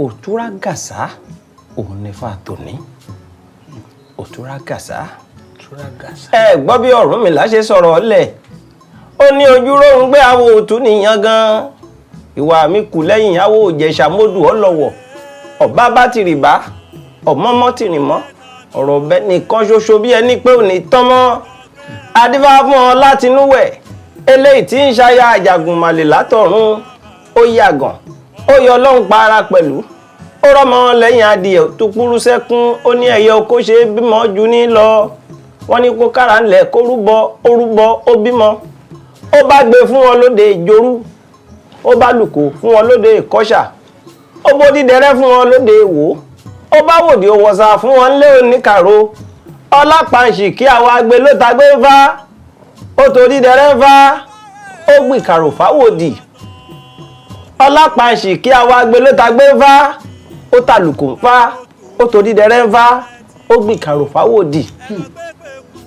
Òtúrá gàsá òun ní fa tòní. Òtúrá gàsá. Ẹ gbọ́ bí Ọ̀rúnmìlà ṣe sọ̀rọ̀ lẹ̀. Ó ní ojú róhun gbé awo òtún nìyẹn gan. Ìwà mi kù lẹ́yìn awo Ìjẹ̀ṣà mọ́dù ọlọ́wọ̀. Ọ̀bá bá ti rì bá, ọ̀mọ́mọ́ ti rìn mọ́. Ọ̀rọ̀ ọ̀bẹ nìkan ṣoṣo bí ẹni pé ò ní tán mọ́. Adífá fún ọ látinúwẹ̀. Eléyìí tí ń ṣaya àjàgùnmàlè látọ̀run. Ó yàgàn, ó yọ ọlọ́run pa ara pẹ̀lú. Ó rọ́mọ lẹ́yìn adìẹ tó kúrú sẹ́kún. Ó ní ẹyẹ oko ṣe é bímọ ju ní lọ. Wọ́n ní kó kára ńlẹ̀ kó rúbọ, ó rúbọ, ó bímọ. Ó bá gbé fún wọn lóde ìjorú. Ó bá lùkò fún wọn lóde ìkọ́ṣà. Ó bó dídẹrẹ́ fún wọn lóde ìwò. Ó bá wòdì òwòsà fún wọn lé oníkàró. Ọlápàǹṣì kí àwọn agbe ló ta gbé ń fá. Ó tó dídẹrẹ́ ń fá. Ó gbìn kàrò fáwòdì. Ọlápàǹṣì kí àwọn agbe ló ta gbé ń fá. Ó tàlùkò ń fá. Ó tó dídẹrẹ́ ń fá. Ó gbìn kàrò fáwòdì.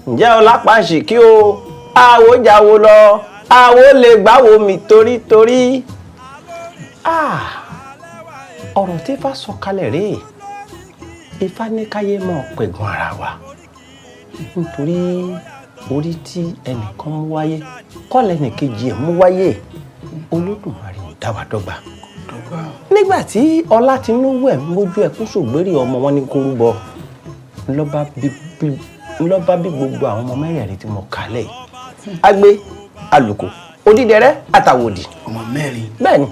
Ǹjẹ́ ọlápàǹṣì kí o àwo jáwo lọ, àwo lè gbáwo mi torítorí. Ọ̀rọ̀ tí Ifá sọ kalẹ̀ rèé. Ifá ní káyé mọ̀ pẹ̀gàn ara wa. Nítorí orí tí ẹnìkan mú wáyé kọ́ lẹ́nìkejì ẹ̀ mú wáyé. Olódùmarè ò dá wa dọ́gba. Nígbà tí Ọlátinúwẹ̀ mójú ẹkún ṣògbérí ọmọ wọn ní kó rúbọ, ńlọ́ba bí gbogbo àwọn ọmọ mẹ́rẹ̀ẹ̀rin tí mo kà lẹ̀ yìí. Agbe, Àlùkò, Odídẹrẹ́ àtàwòdì. Ọmọ mẹ́rin. Bẹ́ẹ̀ni,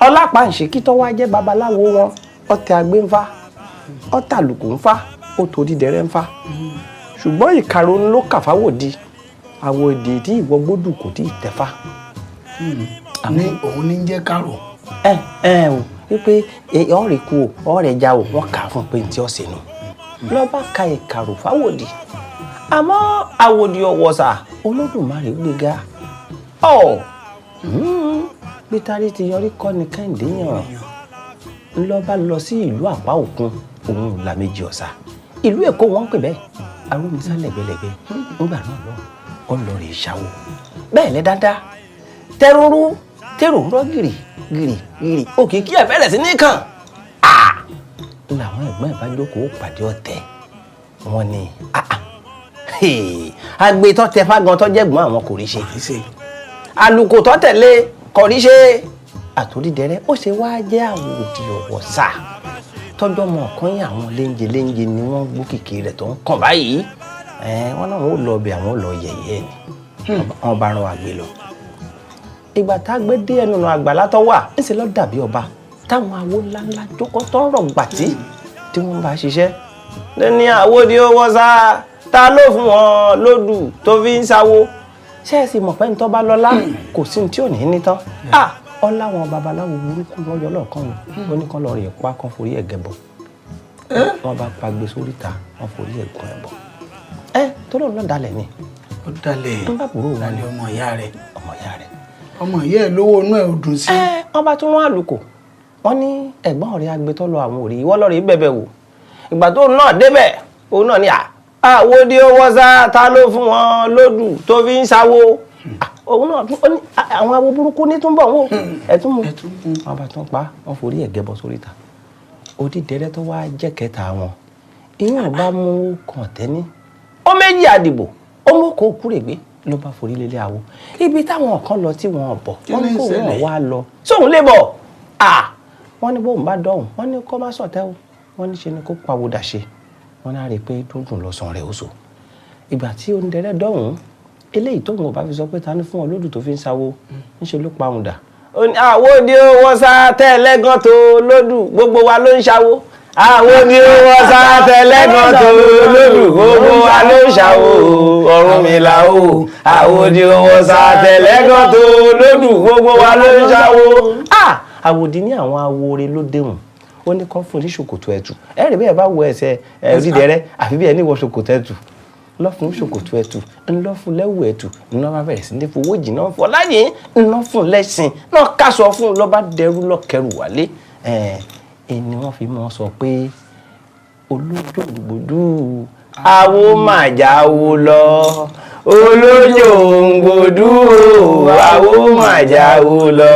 Ọlápàǹṣì kí tó wá jẹ́ babaláwo wọn, ọtẹ agbe ń fá, ọtẹ àlùkò ń fá, ó tó Odídẹrẹ́ ń fá. Ṣùgbọ́n ìkarahun ló kà fáwòdì. Àwòdì tí ìwọ gbódù kò tí ì tẹ́fá. Ní òun ní jẹ́ kárò. Ẹ ẹ o wípé ọ̀rẹ́ kú o, ọ̀rẹ́ já o, wọ́n kà á fún pé ní tí ó ṣe nù. Lọ́ba ka ìkàrò fáwòdì. Àmọ́ àwòdì ọ̀wọ̀sà Olódùmarè gbéga. Ọ̀ pétari ti yọrí kọ́ ni Kẹ́hìndé yàn. Ńlọ́ba lọ sí ìlú Àpá Òkun, òun là méjì ọ̀sà. Ìlú Èkó wọ́n ń pè bẹ́ẹ̀. Arúmisá lẹ̀gbẹ̀lẹ̀gbẹ̀. Ńgbà náà lọ, ó lọ rè ṣàwò. Bẹ́ẹ̀ lẹ́ dáadáa. Tẹ́rúrú tẹ́rù ń rọ́ gìrì gìrì gìrì. Òkìkí ẹ̀ bẹ̀rẹ̀ sí ní kàn. Làwọn ẹ̀gbọ́n ẹ̀ bá jókòó pàdé ọ̀tẹ̀. Wọ́n ní agbe tó tẹ fágan tó jẹ́gbọ́n àwọn kò rí ṣe. Àlùkò tó tẹ̀lé kò rí ṣe. Àtòrídẹrẹ́ ó ṣe wá jẹ́ àwòdì ọ̀wọ̀sà. Tọ́jọ́ mọ̀ ọ̀kan yín àwọn léńjẹ léńjẹ ni wọ́n gbó kìkì rẹ̀ tó ń kàn báyìí. Wọ́n náà wọ́n lọ ọbẹ̀ àwọn lọ yẹ̀yẹ́ ni. Wọ́n bá rán àgbè lọ. Ìgbà tá a gbé dé ẹnu àgbàlá tó wà, ńṣe ló dàbí ọba. Táwọn awo ńláńlá jókòó tó ń rọ̀ gbàtí tí wọ́n bá ṣiṣẹ́. Ní àwòdì ọ̀wọ̀sà ta ló fún wọn lódù tó fi ń sáwó. Ṣé ẹ sì mọ̀ pé ntọ́ bá lọ́lá kò sí ní tí ò ní ní tán. Ọlá wọn babaláwo burúkú wọn yọ lọ́ọ̀kan ni. Ó ní kán lọ rè pa kán forí ẹ̀ gẹ̀bọ. Wọ́n bá pagbe sórí ta, wọ́n forí ẹ̀ gún ẹbọ. Tó lóun náà dalẹ̀ ni. Ó dalẹ̀. Ń bá burú wọn. Dalẹ̀ ọmọ ìyá rẹ̀. Ọmọ ìyá rẹ̀. Ọmọ ìyá ẹ̀ lówó inú ẹ̀ ò dùn sí. Wọ́n bá tún rán àlùkò. Wọ́n ní ẹ̀gbọ́n rẹ̀ agbétọ́ lọ àwọn òrì ìwọ́ lọ́ọ̀rì bẹ̀bẹ̀ wò. Ìgbà tó náà débẹ̀, òun náà ní à. Àwòdì ọwọ́sá ta ló fún wọn lódù tó fi ń sáwó. Òun náà tún ó ní àwọn awo burúkú ní túnbọ̀ wò. Ẹ tún mú. Wọ́n bá tún pa, wọ́n forí ẹ̀ gẹbọ sórí ta. Odídẹrẹ́ tó wá jẹ́ kẹta wọn. Ìyẹn bá mú kàn tẹ́ní. Ó méjì àdìbò, ó mú kó kúrègbé ló bá forí lélẹ̀ àwo. Ibi táwọn kan lọ tí wọ́n bọ̀, wọ́n ní kó wọ́n wá lọ. Sóun lè bọ̀. Wọ́n ní bóun bá dọ̀hùn, wọ́n ní kó má sọ̀tẹ́ o. Wọ́n ní ṣe ni kó pawódà ṣe. Wọ́n á rí i pé dúndùn lọ́sàn rẹ̀ ó so. Ìgbà tí Odídẹrẹ́ dọ̀hùn, eléyìí tóun ò bá fi sọ pé ta ni fún ọ lódù tó fi ń sáwó, ńṣe ló pa òun dà. Ó ní àwòdì ọwọ́sà tẹ́lẹ̀gàn tó lódù gbogbo wa ló ń ṣàwó. Àwòdì ọwọ́sà tẹ́lẹ̀gàn tó lódù gbogbo wa ló ń ṣàwó. Ọ̀rúnmìlà o. Àwòdì ọwọ́sà tẹ́lẹ̀gàn tó lódù gbogbo wa ló ń ṣàwó. Àwòdì ní àwọn awore ló déhùn. Ó ní kán fún ní ṣòkòtò ẹ̀tù. Ẹ rí bẹ́ẹ̀ bá wọ ẹsẹ̀ Odídẹrẹ́ àfi bí ẹni wọ ṣòkòtò ẹ̀tù. Lọ́fun ṣòkòtò ẹ̀tù, ńlọ́fun lẹ́wù ẹ̀tù, ńlọ́ bá bẹ̀rẹ̀ sí ní fowó jìnnà fún ọláyé, ńlọ́fun lẹ́sìn, náà kásọ fún lọ́ba dẹrú lọ́kẹrù wálé. Ni wọ́n fi mọ́ sọ pé olójó gbòdú awo màjáwo lọ, olójó gbòdú awo màjáwo lọ,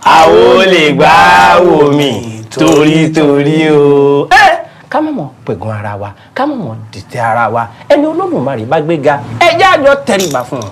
Àwo lè gbà wò mí torí torí o. Ẹ ká má mọ̀ pẹ̀gàn ara wa, ká má mọ̀ dìtẹ̀ ara wa. Ẹni Olódùmarè bá gbéga, ẹ jẹ́ àjọ tẹríba fún un.